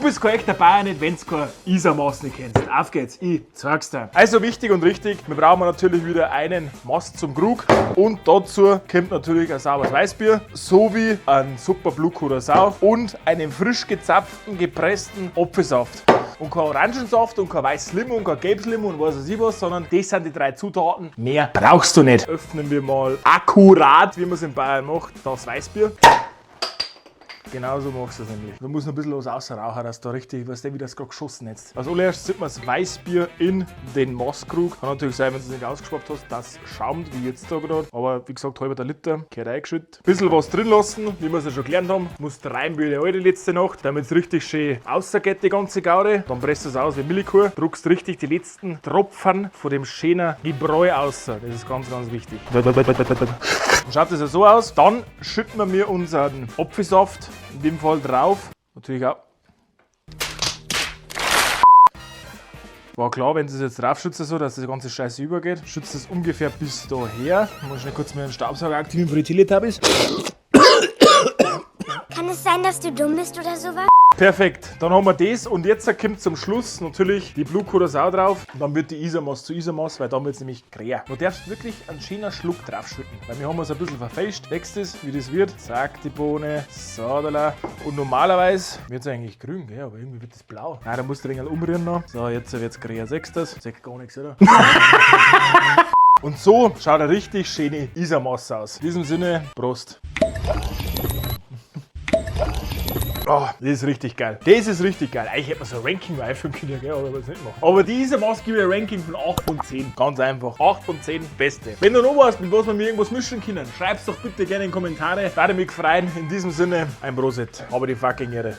bist kein echter Bayer nicht, wenn du kein Isarmass nicht kennst. Auf geht's, ich zeig's dir. Also wichtig und richtig, wir brauchen natürlich wieder einen Mass zum Krug und dazu kommt natürlich ein sauberes Weißbier sowie ein super Blue Curacao und einen frisch gezapften, gepressten Apfelsaft. Und kein Orangensaft und kein weißes Limo und kein gelbes Limo und was weiß ich was, sondern das sind die drei Zutaten. Mehr brauchst du nicht. Öffnen wir mal akkurat, wie man es in Bayern macht, das Weißbier. Genau so machst du es nämlich. Da muss noch ein bisschen was außerrauchen, dass da richtig, weißt du, wie das gerade geschossen jetzt. Als allererstes schütten wir das Weißbier in den Masskrug. Kann natürlich sein, wenn du es nicht ausgespart hast, das schaumt, wie jetzt da gerade. Aber wie gesagt, halber der Liter, gehört eingeschüttet. Bisschen was drin lassen, wie wir es ja schon gelernt haben. Musst rein wie die alte letzte Nacht, damit es richtig schön ausgeht, die ganze Gaude. Dann presst du es aus wie Milchkuh, druckst richtig die letzten Tropfen von dem schönen Gebräu aus. Das ist ganz, ganz wichtig. Dann schaut das ja so aus. Dann schütten wir mir unseren Apfelsaft in dem Fall drauf. Natürlich auch. War klar, wenn du es jetzt drauf schützt, so, dass das ganze Scheiße übergeht. Schützt es ungefähr bis daher. Muss schnell kurz mit dem Staubsauger aktivieren für die Teletubbies. Kann es sein, dass du dumm bist oder sowas? Perfekt, dann haben wir das und jetzt kommt zum Schluss natürlich die Blue Curacao drauf. Und dann wird die Isarmass zu Isarmass, weil dann wird es nämlich gräer. Du darfst wirklich einen schönen Schluck draufschütten, weil wir haben es ein bisschen verfälscht. Wächst es, wie das wird. Zack, die Bohne, so, da. Und normalerweise wird es eigentlich grün, gell? Aber irgendwie wird es blau. Nein, da musst du ein wenig umrühren noch. So, jetzt wird es gräer. Siehst du das? Sieht gar nichts, oder? Und so schaut eine richtig schöne Isarmass aus. In diesem Sinne, Prost. Oh, das ist richtig geil. Das ist richtig geil. Eigentlich hätte man so ein Ranking einführen können, gell, aber ich nicht machen. Aber diese Maske gibt ein Ranking von 8 von 10. Ganz einfach. 8 von 10, beste. Wenn du noch weißt, mit was wir mir irgendwas mischen können, schreib's doch bitte gerne in die Kommentare. Würde mich freuen. In diesem Sinne, ein Prosit. Habe die fucking Ehre.